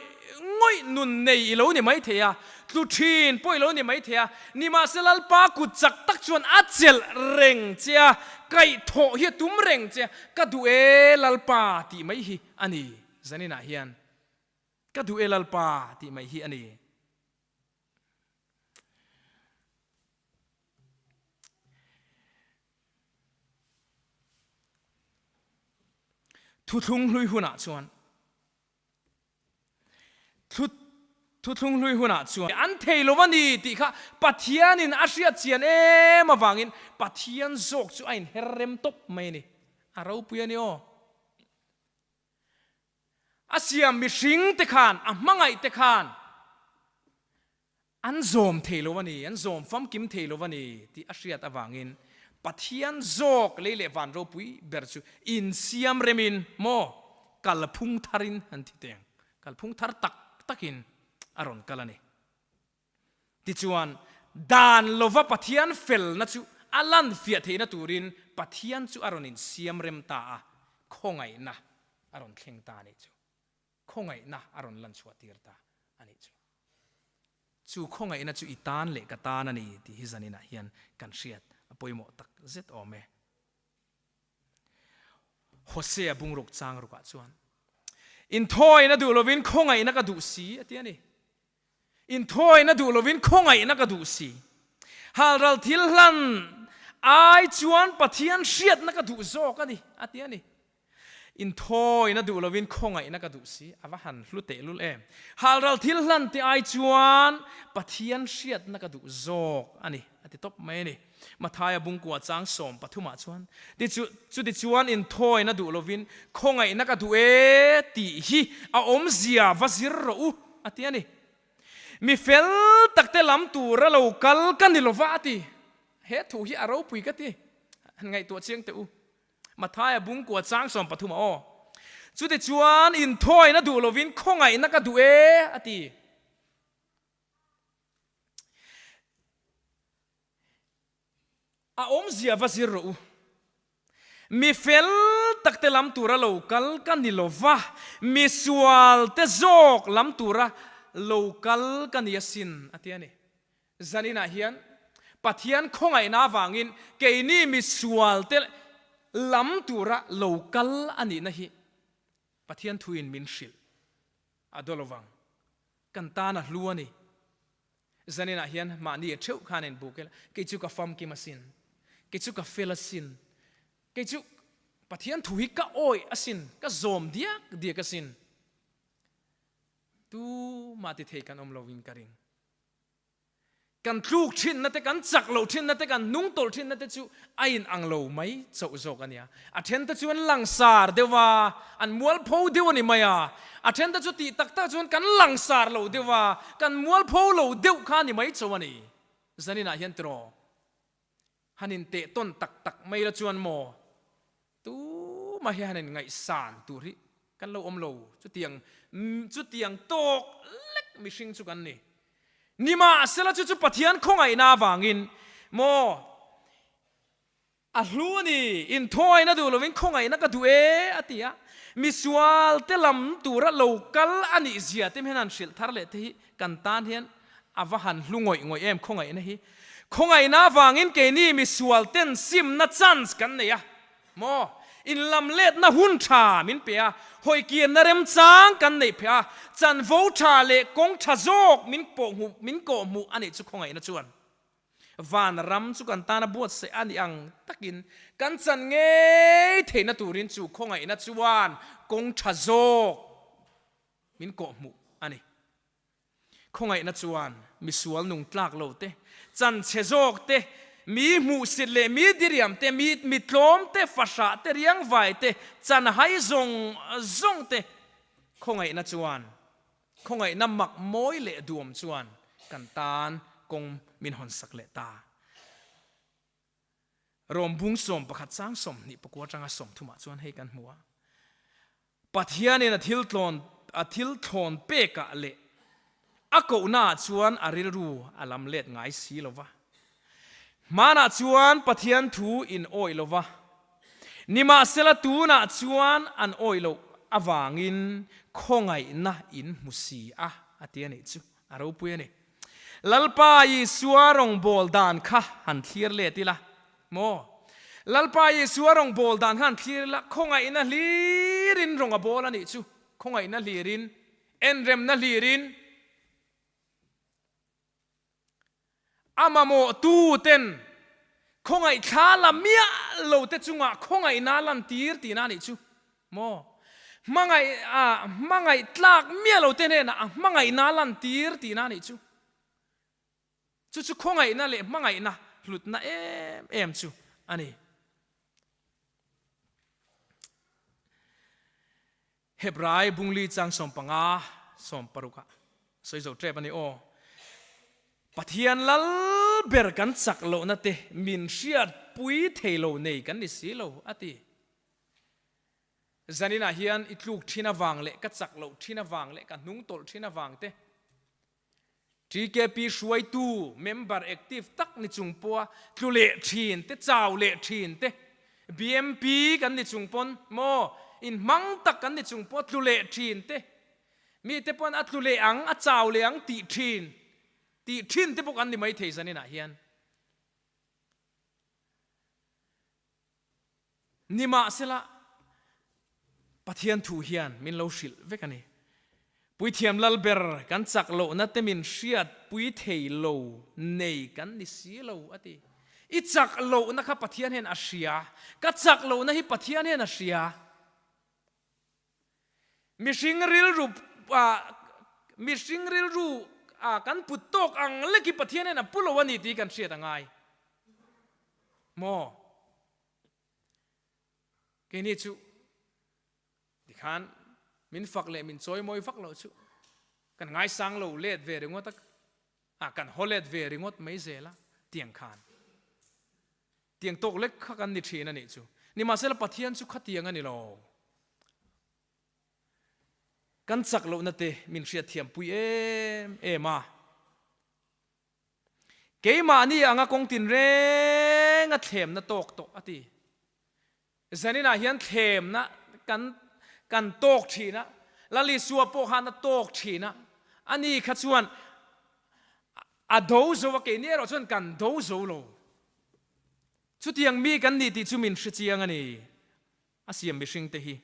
Speaker 1: ngawih nun nei i lo ni mai thei a, tlu thin pawh i lo ni mai thei a, nimahse Lalpa kut chak tak chuan a chelh reng che a, kaihthawh hi a tum reng che a, ka duh e Lalpa tih mai hi a ni. Zaninah hian ka duh e Lalpa tih mai hi a ni. Thuthlung hlui hunah chuan Thuthlung hlui hunah chuan an thei lo a ni tih kha Pathianin a hriat chian em avangin Pathian zawk chu a inher rem tawp mai a ni. A ropui a ni aw. A siam mihring te khan, a hmangaih te khan. An zawm thei lo a ni, an zawm famkim thei lo a ni tih a hriat avangin Pathian zawk lei leh van ropui ber chu insiam remin maw kalphung tharin an ti teng, kalphung thar tak takin a rawn kal a ni. Tichuan, dan lova Pathian felna chu a lan fiah theihna turin Pathian chu a rawn insiam rem ta a, khawngaihna a rawn thleng ta a nih chu. Khawngaihna a rawn lan chhuah tir ta a nih chu. Chu khawngaihna chu i tan leh ka tan a ni tih hi zaninah hian kan hriat a pawimawh tak zet awm e. Hosea bungruk chang rukah chuan, Inthawina duh lovin khawngaihna ka duh si a ti a ni. Inthawina duh lovin khawngaihna ka duh si. Halral thil hlan ai chuan Pathian hriatna ka duh zawk a ni, a ti a ni. Inthawina duh lovin khawngaihna ka duh si, a va han hlu tehlul em. Halral thil hlan te ai chuan Pathian hriatna ka duh zawk a ni, a ti tawp mai a ni. Mathaia bungkua chang 13 ah chuan, Tichu, chutichuan inthawina duh lovin khawngaihna ka duh e tih hi a awmzia va zir rawh u, a ti a ni. Mi fel takte lam tura lo kal ka ni lova, a ti. He thu hi a ropui ka ti. Han ngaihtuah chiang teh u. Mathaia bungkua chang 13 ah aw. Chutichuan inthawina duh lovin khawngaihna ka duh e, a ti. A awmzia va zir rawh u. Mi fel takte lam tura lo kal ka ni lo va, mi sualte zawk lam tura lo kal ka ni asin, a ti a ni. Zaninah hian Pathian khawngaihna avangin keini mi sualte lam tura lo kal a nihna hi Pathian thuin min hrilh a daw lo vang. Kan tan a hlu a ni. Zaninah hian mahni a theuh khan inbuk ila, kei chu ka famkim asin, kei chu ka fel asin, kei chu Pathian thu hi ka awih asin, ka zawm diak diak asin. Tumah ti thei kan awm lovin ka ring. Kan tluk thinna te, kan chak loh thinna te, kan hnung tawlh thinna te chu a in ang lo mai chauh zawk a nia. A then te chu an langsar deuh a, an mualpho deuh a ni mai a. A then te chu tih tak tak chuan kan langsar lo deuh a, kan mualpho lo deuh kha a ni mai chauh a ni. Zaninah hian tiraw han in teh tawn tak tak mai la chuan maw tumah hi han in ngaihsan tur hi kan lo awm lo. Chutiang chutiang tawk lek mihring chu kan ni. Nimahsela chu chu Pathian khawngaihna avangin maw a hlu a ni, inthawina duh lovin khawngaihna ka duh e a ti a, misual te lam tura lo kal a nih zia te hian han hrilh thar leh te hi kan tan hian a va han hlu ngawih ngawih em khawngaihna hi. Khawngaihna avangin keini misual ten simna chance kan nei a maw? Inlamletna hun tha min pe a, hawikianna remchang kan neih pheh a, chanvo tha leh kawng tha zawk min pawh hmuh min kawh hmuh a nih chu khawngaihna chuan van ram chu kan tana buatsaih a nih ang takin kan chan ngei theihna turin chu khawngaihna chuan kawng tha zawk min kawh hmuh a ni. Khawngaihna chuan misual nung tlak lo te, chanchhe zawk te, mi hmuhsit leh mi diriam te, mi mi tlawm te, fahrah te, riangvai te, chanhai zawng zawng te, khawngaihna chuan, khawngaihna mak mawi leh duam chuan kan tan kawng min hawnsak leh ta. Rom bung 11 chang 20 pakua atanga 30 ah chuan hei kan hmu a. Pathianin a thil tlawn a thil thlawn pekah leh a kohnaah chuan a rilru a lam let ngai si lo va. Hmanah chuan Pathian thu in awih lo va, nimahsela tunah chuan an awih loh avangin khawngaihna in hmu si a, a ti a nih chu. A ropui a ni. Lalpa Isua rawngbâwl dan kha han thlir let ila maw? Lalpa Isua rawngbâwl dan kha han thlir ila, khawngaihna hlirin rawng a bâwl a nih chu. Khawngaihna hlirin, enremna hlirin, a mamawhtuten khawngaihthla la miah lote chungah khawngaihna a lantir tihna a nih chu. Maw? Hmangaih a, hmangaih tlak miah lo te hnenah a hmangaihna a lantir tihna a nih chu. Chu chu khawngaihna leh hmangaihna hlutna em em chu a ni. Hebrai bungli chang 15 16 ah sawi zo tep a ni aw. Pathian lal ber kan chak lohna te min hriatpui thei lo nei kan ni si lo, a ti. Zaninah hian i tluk thin avang leh ka chak loh thin avang leh ka hnung tawlh thin avang te, TKP hruaitu member active tak ni chung pawha tlu leh thin te, chau leh thin te, BMP kan ni chung pawn maw inhmang tak kan ni chung pawha tlu leh thin te, mite pawn a tlu leh ang, a chau leh ang tih thin, tih thin te pawh kan ni maithei zaninah hian. Nimahsela, Pathian thu hian min lo hrilh vek a ni. Puithiam Lalber kan chak lohna te min hriatpui thei lo nei kan ni si lo, a ti. I chak lohna kha Pathian hian a hria, ka chak lohna hi Pathian hian a hria. Mihring rilru mihring rilru kan put tawk ang lek hi Pathian hian a pu lo a ni tih kan hriat a ngai maw? Keini chu tikhan min fak leh min chawimawi vak loh chu kan ngaisang lo let ve ringawt a, ah kan haw let ve ringawt mai zel a tiang khan. Tiang tawk lek kha kan ni thin a nih chu. Nimahsela Pathian chu khatiang a ni lo. Kan chak lohna te min hriatthiampui em em a. Keimahni anga kawng tinreng a thlemna tawk tawh a ti. Zaninah hian thlemna kan kan tawk thin a, Lalisua pawh khan a tawk thin a, ani kha chuan a do zo a, keini erawh chuan kan do zo lo. Chutiang mi kan ni tih chu min hre chiang a ni, a siam mihringte hi.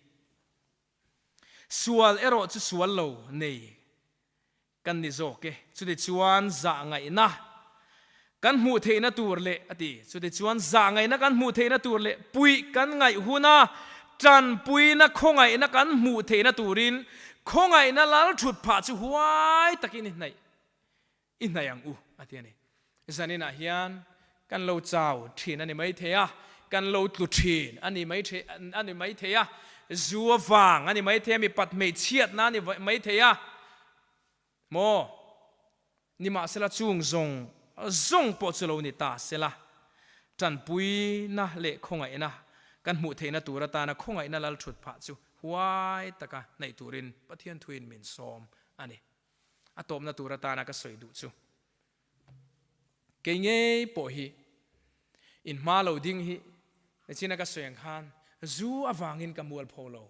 Speaker 1: Sual erawh chu sual lo nei Kan ni zawk e, chutichuan zahngaihna kan hmuh theihna tur leh, a ti. Chutichuan zahngaihna kan hmuh theihna tur leh puih kan ngaih huna tanpuina khawngaihna kan hmuh theihna turin khawngaihna lal thut phah chu huai takin i hnaih i hnaih ang u, a ti a ni. Zaninah hian kan lo chau thin a ni mai thei a, kan lo tlu thin a ni mai a ni mai thei a, zu avang a ni mai thei a, mipat hmeichhiatna a ni mai thei a, Maw? Nimahsela chung zawng zawng pawh chu lo ni ta sela, tanpuina leh khawngaihna kan hmuh theihna tur atana khawngaihna lal thut phah chu huai taka hnaih turin Pathian thuin min sawm a ni. A tawpna tur atana ka sawi duh chu kei ngei pawh hi in hma lo ding hi nichina ka sawi ang khan zu avangin ka mualpho lo.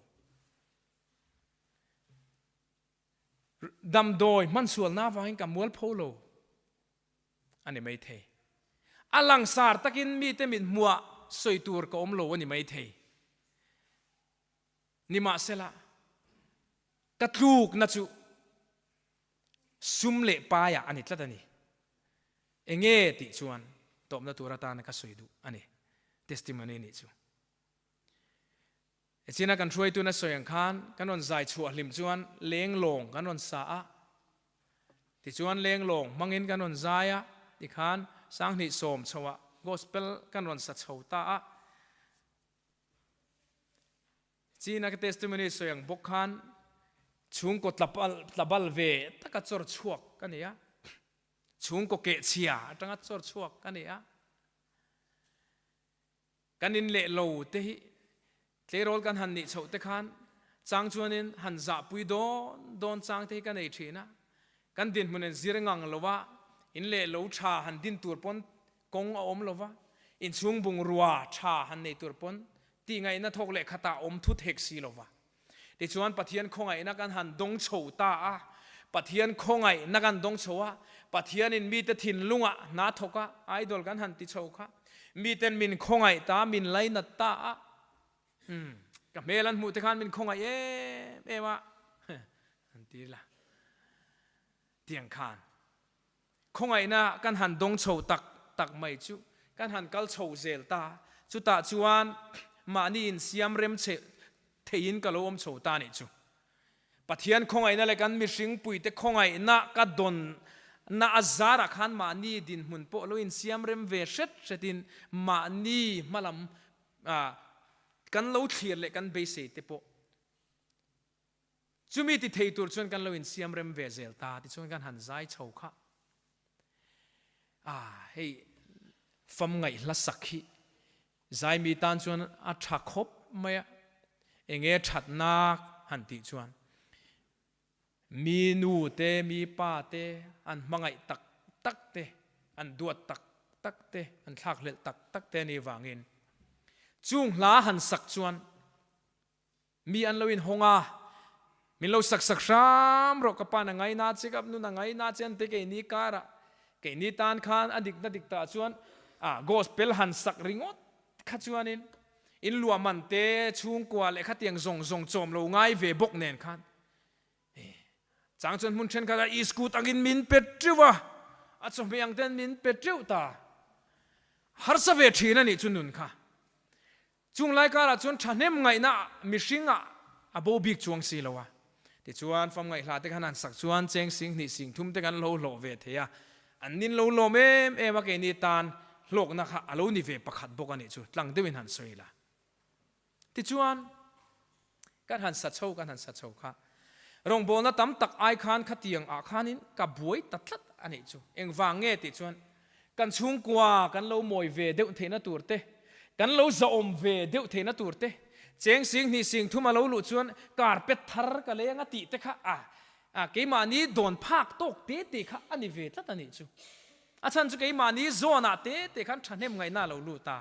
Speaker 1: Damdawi hmansualna avangin ka mualpho lo a ni maithei. A langsar takin mite mit hmuah sawi tur ka awm lo a ni maithei. Nimahsela, ka tlukna chu sum leh paiah a ni tlat a ni. Enge tih chuan tawpna tur atana ka sawi duh a ni. Testimony nih chu. Echina kan hruaituna sawi ang khan kan rawn zai chhuah hlim chuan lenglawng kan rawn sa a, tichuan lenglawng hmangin kan rawn zai a, tikhan Sanghnih sawm chhoah gospel kan rawn sa chho ta a. China ka testimony sawi ang bawk khan chhungkaw tlabal ve taka chawr chhuak ka ni a, chhungkaw kehchhia atanga chawr chhuak ka ni a. Kan in leh lo te hi tleirawl kan han nih chhoh te khan chang chuanin han zahpui dawn dawn chang te hi ka nei thin a, kan dinhmun in zir ngang lo a, in leh lo tha han din tur pawn kawng a awm lo va, inchhung bungrua tha han nei tur pawn tihngaihna thawk leh khatah awm thut hek si lo va. Tichuan Pathian khawngaihna kan han dawng chho ta a, Pathian khawngaihna kan dawng chho a, Pathianin mite thinlungah hna thawk a, idol kan han ti chho kha, miten min khawngaih ta, min lainat ta a, umm, ka hmel an hmuh te khan min khawngaih em em a, an ti la, tiang khan. Khawngaihna kan han dawng chho tak tak mai chu kan han kal chho zel ta, chutah chuan mahni insiam rem che theiin ka lo awm chho ta nih chu. Pathian khawngaihna leh kan mihring puite khawngaihna ka dawn na a zarah khan mahni dinhmun pawh lo insiam rem ve hret hretin mahni hmalam kan lo thlir leh kan beisei te pawh Chumi ti thei tur chuan kan lo insiam rem ve zel ta tichuan kan han zai chho kha. Ah, hei fam ngaih hla sak hi Zaimi tan chuan a tha khawp mai a, enge thatnak han tih chuan mi nu te, mi pa te an hmangaih tak tak te, an duat tak tak te, an thlakhlelh tak tak te a nih vangin chung hla han sak chuan Mi an lo inhawng a, Min lo sak sak hram rawh ka pa na ngaina che ka nu na ngaina che an ti keini karah keini tan khan a dikna dik tah chuan ah gospel han sak ringawt kha chuanin in luah man te chhungkua leh khatiang zawng zawng chawm lo ngai ve bawk nen khan Chang chuan hmun thenkhat ah iskut angin min pe teuh a, a chawhmeh ang ten min pe teuh ta. Harsa ve thin a nih chu nun kha. Chung lai karah chuan thahnem ngaihna mihring ah a bo bik chuang si lo a. Tichuan famngaih hla te khan han sak chuan cheng sing hnih sing thum te kan lo hlawh ve thei a. An nin lo lawm em em a keini tan hlawkna kha a lo ni ve pakhat bawk a nih chu tlang deuhin han sawi la. Tichuan, kan han sa chho, kan han sa chho kha. Rawngbawlna tam tak ai khan khatiang ah khanin ka buai ta tlat a nih chu. Engvang nge tih chuan kan chhungkua kan lo mawi ve deuh theihna tur te, kan lo zahawm ve deuh theihna tur te, cheng sing hnih sing thum a lo luh chuan carpet thar ka leng a tih te kha a, a keimahni dawn phak tawk te te kha a ni ve tlat a nih chu. A chhan chu keimahni zawnah te te khan thahnem ngaihna a lo lut a.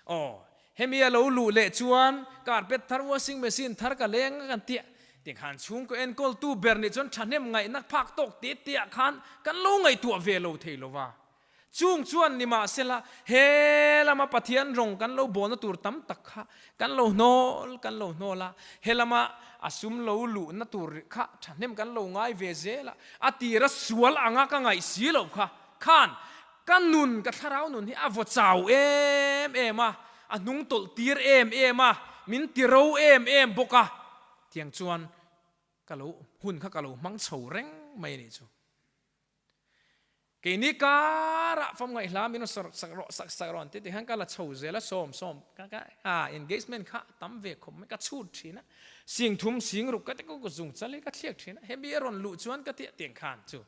Speaker 1: Aw, hemi a lo luh leh chuan carpet thar, washing machine thar ka leng a kan tia. Tikhan chhungkaw enkawltu ber nih chuan thahnem ngaihna phak tawk te te ah khan kan lo ngaihtuah ve lo thei lo va. Chung chuan nimahsela he lama Pathian rawng kan lo bawlna tur tam tak kha kan lo hnawl kan lo hnawl a, he lama a sum lo luhna tur kha thahnem kan lo ngai ve zel a, a tira sual anga ka ngaih si loh kha khan ka nun, ka thlarau nun hi a vaw chau em em a, a hnung tawlh tir em em a, min ti ro em em bawk a, tiang chuan ka lo hun kha ka lo hmang chho reng mai a nih chu. Keini karah famngaih hla min rawn sak rawh sak sak rawh an ti tikhan ka la chho zel a sawm sawm ka ka a engagement kha a tam ve khawp mai ka chhut thin a sing thum sing ruk ka ti ku zung chal hi ka thliak thin a hemi a rawn luh chuan ka ti tiang khan chu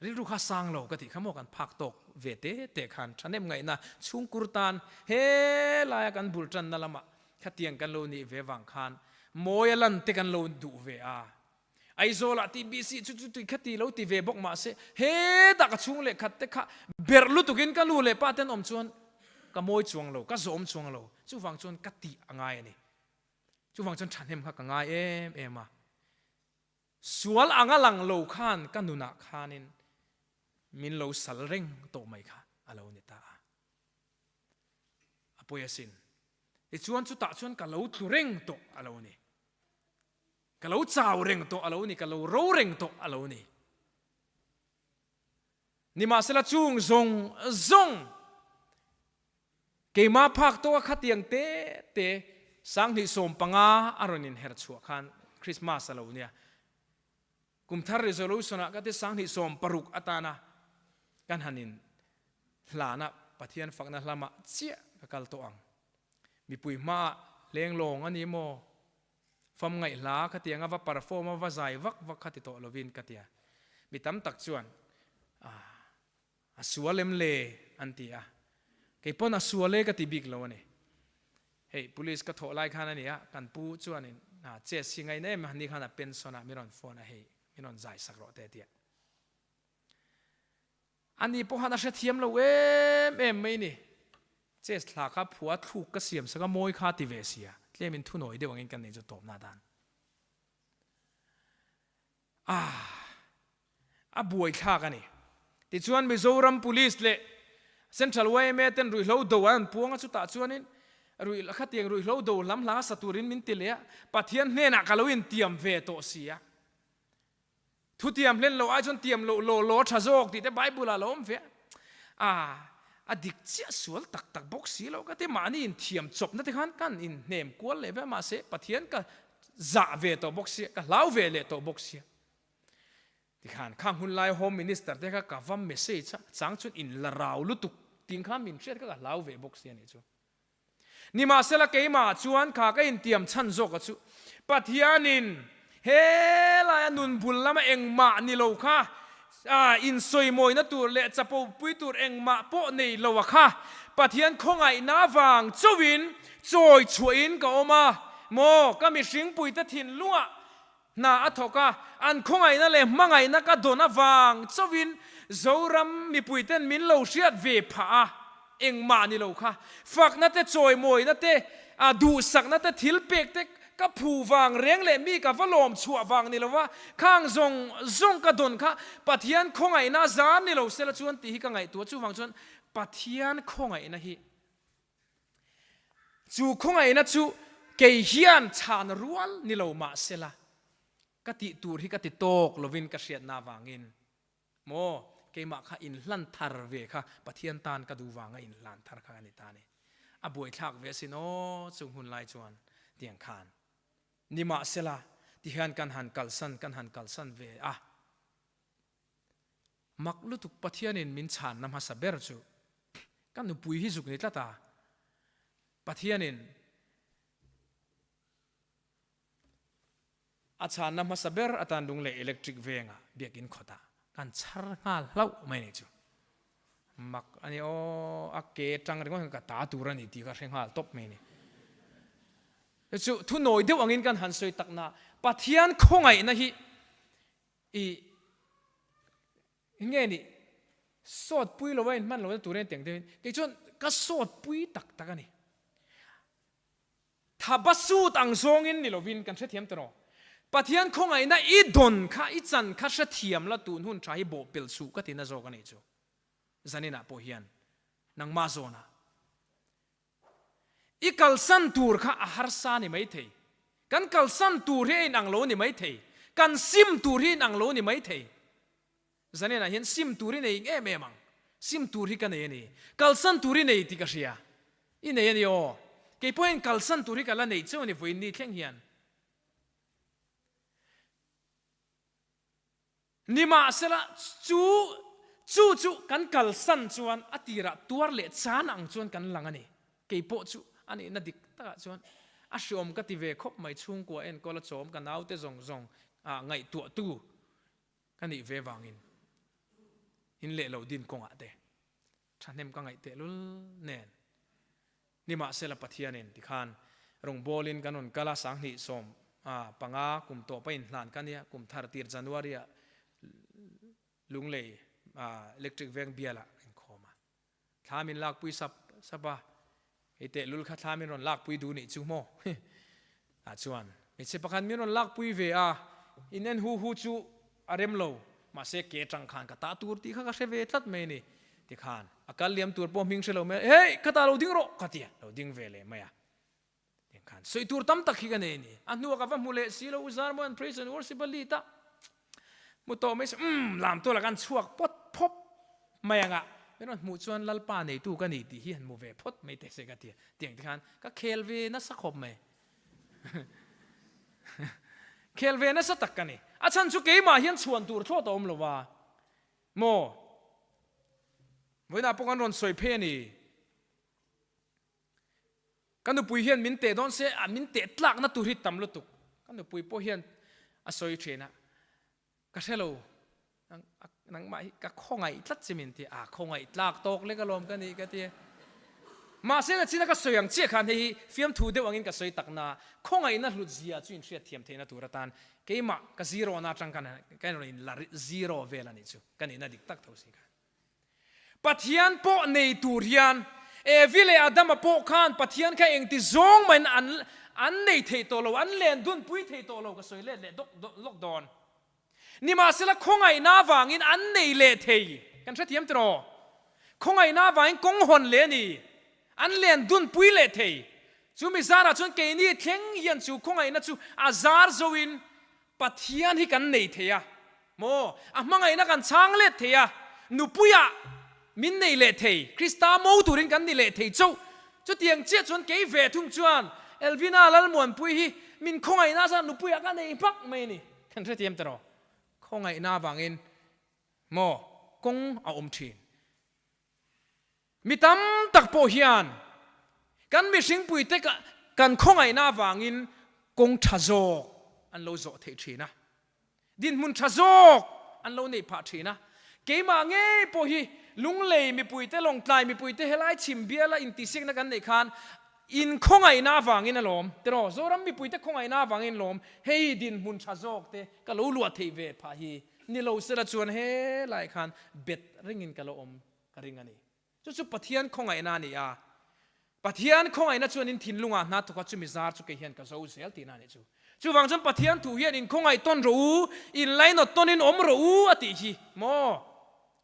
Speaker 1: rilru kha sang lo ka tih kha maw kan phak tawk ve te te khan thahnem ngaihna chhungkur tan he laia kan bul tanna lamah khatiang kan lo nih ve vang khan mawi a lan te kan lo duh ve a. Aizawlah TBC chu chu tui kha ti lo ti ve bawk mah se, hetah ka chhung leh khat te kha berh lutukin ka nu leh pa ten awm chuan ka mawi chuang lo, ka zawm chuang lo. Chuvang chuan ka tih a ngai a ni. Chuvang chuan thahnem kha ka ngai em em a. Sual anga lang lo khan ka nunah khanin min lo sal reng tawh mai kha a lo ni ta a. A pawi asin. Tichuan chutah chuan ka lo tlu reng tawh a lo ni. Ka lo chau reng tawh a lo ni, ka lo ro reng tawh a lo ni. Nimahsela chung zawng zawng keimah phak tawka khatiang te te 2015 a rawn inher chhuah khan Christmas a lo nia. Kum thar resolution ah ka ti 2016 atana kan han in hlana Pathian fakna hlama chiah ka kal tawh ang. Mipui hmaah lenglawng a ni maw? Fam ngaih hla khatiang a va perform a va zai vak vak kha ti tawh lovin ka tia. Mi tam tak chuan ah a sual em le an ti a. Kei pawn a sual e ka ti bik lo a ni. Hei police ka thawh lai khan a nia kan pu chuanin ah chess hi ngaina em a ni khan a pension a mi rawn phone a hei mi rawn zai sak rawh te a tia. Ani pawh han a hrethiam lo em em mai ni. Chest hla kha phua thluk ka siam sak a mawi kha ti ve sia. Tlemin thunawi deuh angin kan nei chu tawpna dan. Ah, a buaithlak a ni. Tichuan Mizoram Police leh Central yma ten ruihhlo do an puang a chutah chuanin ruih khatiang ruihhlo do lam hla sa turin min ti leh a, Pathian hnenah ka lo intiam ve tawh sia. Thutiam hlen lo ai chuan tiam loh law law tha zawk tih te Bible ah lo awm ve a, a dik chiah sual tak tak bawk si lo ka ti mahni inthiam chawpna te khan kan inhnem kual leh ve mahse Pathian ka zah ve tawh bawk sia ka hlau ve leh tawh bawk sia tikhan khang hun lai Home Minister te kha ka va message a chang chuan in la rau lutuk ting khan min hriat kha ka hlau ve bawk sia nih chu. Nimahsela keimah chuan kha ka intiam chhan zawk a chu Pathianin he laia nun bul lama engmah ni lo kha. Insawimawina tur leh chapopui tur engmah pawh nei lo a kha. Pathian khawngaihna vang chauhin chawi chhuahin ka awm a maw? Ka mihringpuite thinlungah hna a thawk a, an khawngaihna leh hmangaihna ka dawn avang chauhin Zoram mipuiten min lo hriat ve phah a, engmah ni lo kha. Fakna te, chawimawina te, duhsakna te, thilpek te ka phu vang reng leh mi ka va lawm chhuah vang ni lova, khang zawng zawng ka dawn kha Pathian khawngaihna a zar ni lo sela chuan tih hi ka ngaihtuah. Chuvang chuan Pathian khawngaihna hi Chu khawngaihna chu kei hian chhan rual ni lo mah sela, ka tih tur hi ka ti tawk lovin ka hriatna avangin maw keimah kha inhlan thar ve kha Pathian tan ka duh vanga inhlan thar kha ka ni ta a ni. A buaithlak ve asin aw chung hun lai chuan tiang khan nimahsela tihian kan han kalsan kan han kalsan ve a. Mak lutuk Pathianin min chhanna hmasa ber chu ka nupui hi zuk ni tlat a, Pathianin a chhanna hmasa ber atan lung leh electric vengah biakinn khawtah kan chhar nghal hlauh mai ni chu. Mak a ni aw, a ke tang ringawt hian ka ta tur a ni tih ka hre nghal tawp mai ni. Chu thunawi deuh angin kan han sawi takna Pathian khawngaihna hi I nge ni sawt pui lo a inhman lohna tur hian tiang deuhin kei chuan ka sawt pui tak tak a ni. Thaba sut ang zawngin ni lovin kan hrethiam ta rawh. Pathian khawngaihna i dawn kha i chan kha hrethiam la tun hun tha hi bawhpelh suh ka tina zawk a nih chu. Zaninah pawh hian nangmah zawnah I kalsan tur kha a harsa ni mai thei. Kan kalsan tur hi a inang lo ni mai thei. Kan sim tur hi inang lo ni mai thei. Zanenah hian sim tur i nei em em ang. Sim tur hi ka nei a ni. Kalsan tur i nei tih ka hria. I nei a ni aw. Kei pawh hian kalsan tur hi ka la nei cheu a ni vawiin ni thleng hian. Nimahsela, chu chu chu kan kalsan chuan a tirah tuar leh chan ang chuan kan lang a ni. Kei pawh chu a nihna dik takah chuan a hriawm ka ti ve khawp mai, chhungkua enkawl a chawm ka naute zawng zawng ah ngaihtuahtu ka nih ve vangin in leh lo din kawngah te thahnem ka ngaih tehlul nen. Nimahsela Pathianin tikhan rawngbawlin kan rawn kal a, 2000 sawm panga kum tawp a inhlan ka nia, kum thar tir January ah Lunglei Electric Veng bialah ka inkhawm a. Thla min lakpui sap sap a, hei tehlul kha thla min rawn lakpui duh nih chu maw? Tah chuan hmeichhe pakhat min rawn lakpui ve a, in en hu hu chu a rem lo, mahse ke atang khan ka tah tur tih kha ka hre ve tlat mai a ni. Tikhan a kal liam tur pawh hming hre lo mai a, Hey, ka tah lo ding rawh ka ti a, lo ding ve leh mai a. Tikhan sawi tur tam tak hi ka nei a ni. A hnuah ka va hmu leh si lo, U Zarmawian praise and worship a lead a, hmu tawh mai se, umm, lam tualah khan chhuak pawt phawp mai ang a, min rawn hmuh chuan Lalpa neitu ka ni tih hi han hmu ve phawt mai teh se ka ti a. Tiang tikhan ka khel ve nasa khawp mai. Khel ve nasa tak ka ni. A chhan chu keimah hian chhuan tur thlawt a awm lo a maw? Vawiinah pawh kan rawn sawi phei a ni. Ka nupui hian min teh dawn se, min teh tlakna tur hi tam lutuk. Ka nupui pawh hian a sawi thin a. Ka hre lo, nangmah hi ka khawngaih tlat che min ti a, khawngaih tlak tawk lek alawm ka nih ka ti. Mahse na china ka sawi ang chiah khan hei hi fiamthu deuh angin ka sawi tak na, khawngaihna hlut zia chu inhriat thiam theihna tur atan keimah ka zero na atang khan ka rawn inla zero vel a nih chu, ka nihna dik tak tho si khan. Pathian pawh nei tur hian Evi leh Adama pawh khan Pathian kha engti zawng mahin an an nei thei tawh lo, an len dunpui thei tawh lo ka sawi let leh dawk lawk dawn. Nimahsela khawngaihna avangin an nei leh thei, kan hrethiam tiraw? Khawngaihna avangin kawng hawn leh a ni, an len dunpui leh thei. Chu mi zarah chuan keini thleng hian chu khawngaihna chu a zar zoin Pathian hi kan nei thei a maw? A hmangaihna kan chhang let thei a, nupuiah min nei leh thei, Krista mo turin kan ni leh thei chauh. Chutiang chiah chuan kei ve thung chuan Elvina Lalmuanpui hi min khawngaihna zan nupuiah ka nei hmak mai a ni. Kan hrethiam ta rawh. Khawngaihna avangin maw kawng a awm thin. Mi tam tak pawh hian kan mihringpuite kan khawngaihna avangin kawng tha zawk an lo zawh theih thin a, dinhmun tha zawk an lo neih phah thin a. Keimah ngei pawh hi Lunglei mipuite, Lawngtlai mipuite helai chhim biala intihsiakna kan neih khan in khawngaihna avangin a lawm tiraw? Zoram mipuite khawngaihna avangin lawm hei dinhmun tha zawk te ka lo luah theih ve phah hi ni lo sela chuan helai khan bet ringin ka lo awm ka ring a ni. Chu chu Pathian khawngaihna a ni a. Pathian khawngaihna chuan in thinlungah hna thawk a, chumi zar chu kei hian ka zo zel tihna a nih chu. Chuvang chuan Pathian thu hian in khawngaih tawn rawh u, in lainawt tawnin awm rawh u a tih hi maw?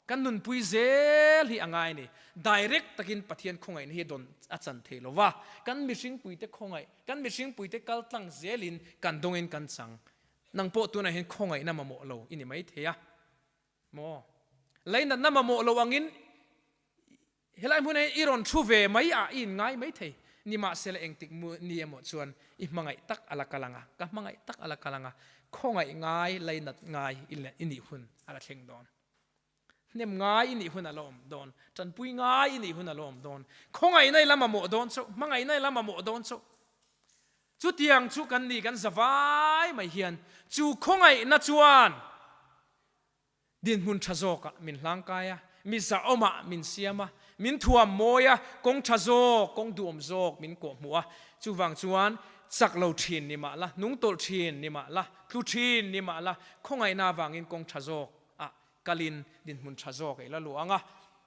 Speaker 1: Kan nunpui zel hi a ngai a ni. Direct takin Pathian khawngaihna hi dawn a chan thei lo va, kan mihringpuite khawngaih, kan mihringpuite kal tlang zelin kan dawngin kan chang. Nang pawh tunah hian khawngaihna mamawh lo i ni maithei a. Maw? Lainatna mamawh lo angin helai hmunah hian i rawn thu ve mai a, i inngai mai thei. Nimahsela engtik ni emaw chuan i hmangaih tak a la kal ang a, ka hmangaih tak a la kal ang a, khawngaih ngai, lainat ngai i nih hun a la thleng dawn. Hnem ngai i nih hun a la awm dawn, tanpui ngai i nih hun a la awm dawn, khawngaihna i la mamawh dawn chauh, hmangaihna i la mamawh dawn chauh. Chutiang chu kan ni kan zavai mai hian chu khawngaihna chuan Dinhmun tha zawkah min hlangkai a, mi zahawmah min siam a, min thuam mawi a, kawng tha zawk, kawng duhawm zawk min kawhhmuh a. Chuvang chuan chak lo thin ni mah la, hnung tawlh thin ni mah la, tlu thin ni mah la, khawngaihna avangin kawng tha zawkah kalin dinhmun tha zawk ei la luang a.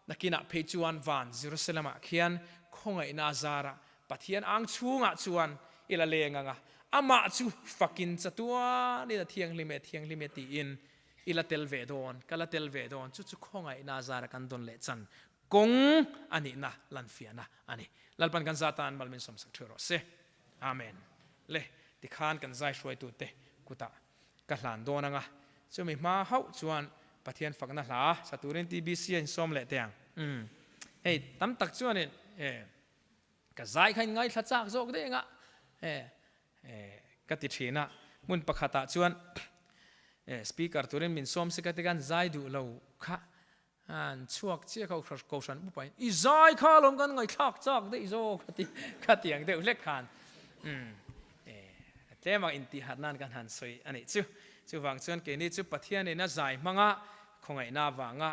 Speaker 1: Nakinah phei chuan van Jerusalem-ah khian khawngaihna a zarah Pathian ang chhungah chuan i la leng ang a, amah chu fakin chatuanin a thianghlim e, thianghlim e tiin I la tel ve dawn, ka la tel ve dawn, chu chu khawngaihna zara kan dawn leh chan kawng a nihna lanfiahna a ni. Lalpan kan za tan mal min sawmsak ṭheuh rawh se. Amen. Le, tikhan kan zai hruaitute kutah ka hlan dawn ang a, chumi hma hauh chuan Pathian fakna hla sa turin TBC a insawm leh teh ang. Umm, hei tam tak chuanin e ka zai kha in ngaithla chak zawk daih ang a, e Ka ti thin a, hmun pakhatah chuan speaker turin min sawm si ka ti khan zai duh lo kha an chhuak chiah kha kohhran upain i zai kha alawm kan ngaihthlak chak daih zawk a ti kha tiang deuh hlek khan tlem ang intihharh nan kan han sawi a nih chu. Chuvang chuan keini chu Pathianin a zai hmanga khawngaihna avanga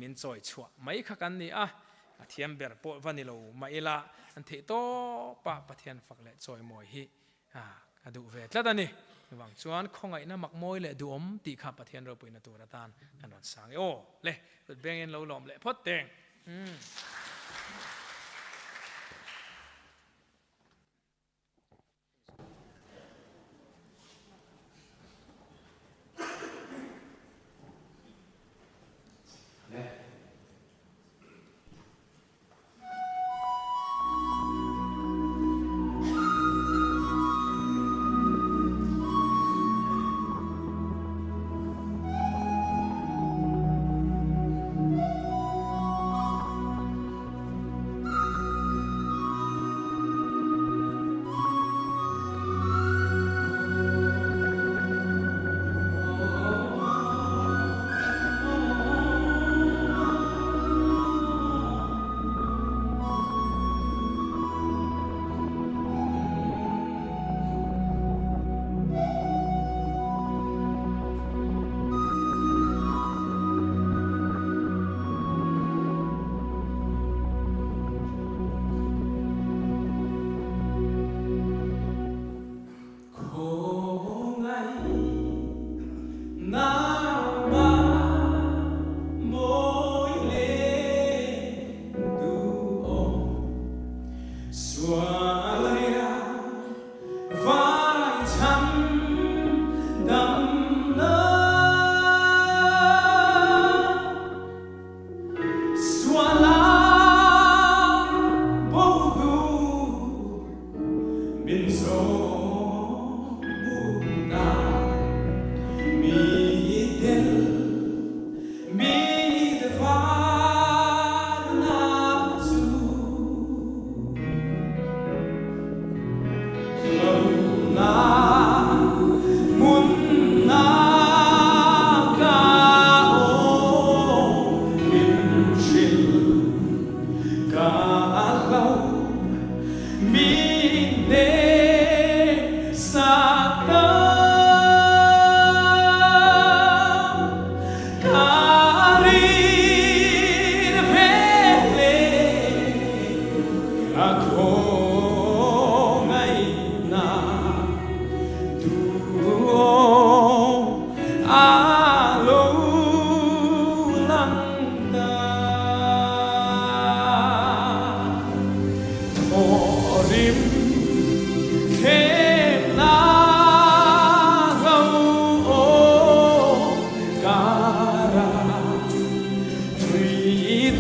Speaker 1: min chawi chhuah mai kha kan ni a, a thiam ber pawh va ni lo mah ila an theih tawp a Pathian fak leh chawi mawi hi ka duh ve tlat a ni. Chuvang chuan khawngaihna mak mawi leh duhawm tih kha Pathian ropuina tur atan kan rawn sang e aw le, kut bengin lo lawm leh phawt teng.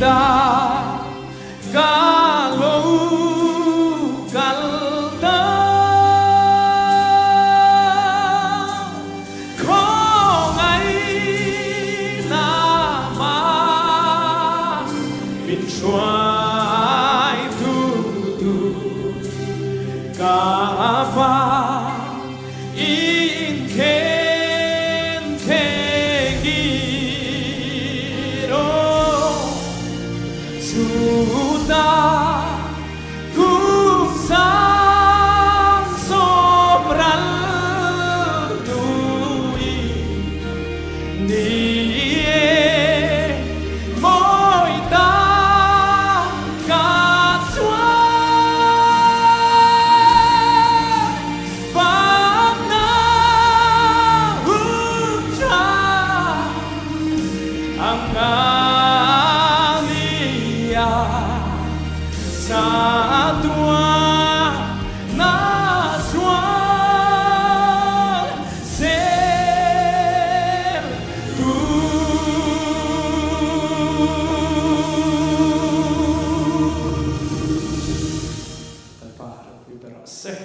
Speaker 1: ta ka lo kal ta. Khawngaihna mah min hruai tu tur ka va inkhen thei rawh. Chutah kum sang sawmral tui ni e mawi ta ka chuan fakna hun tha ang a nia chatuan na chuan zel tur. Lalpa ropui ber rawh se.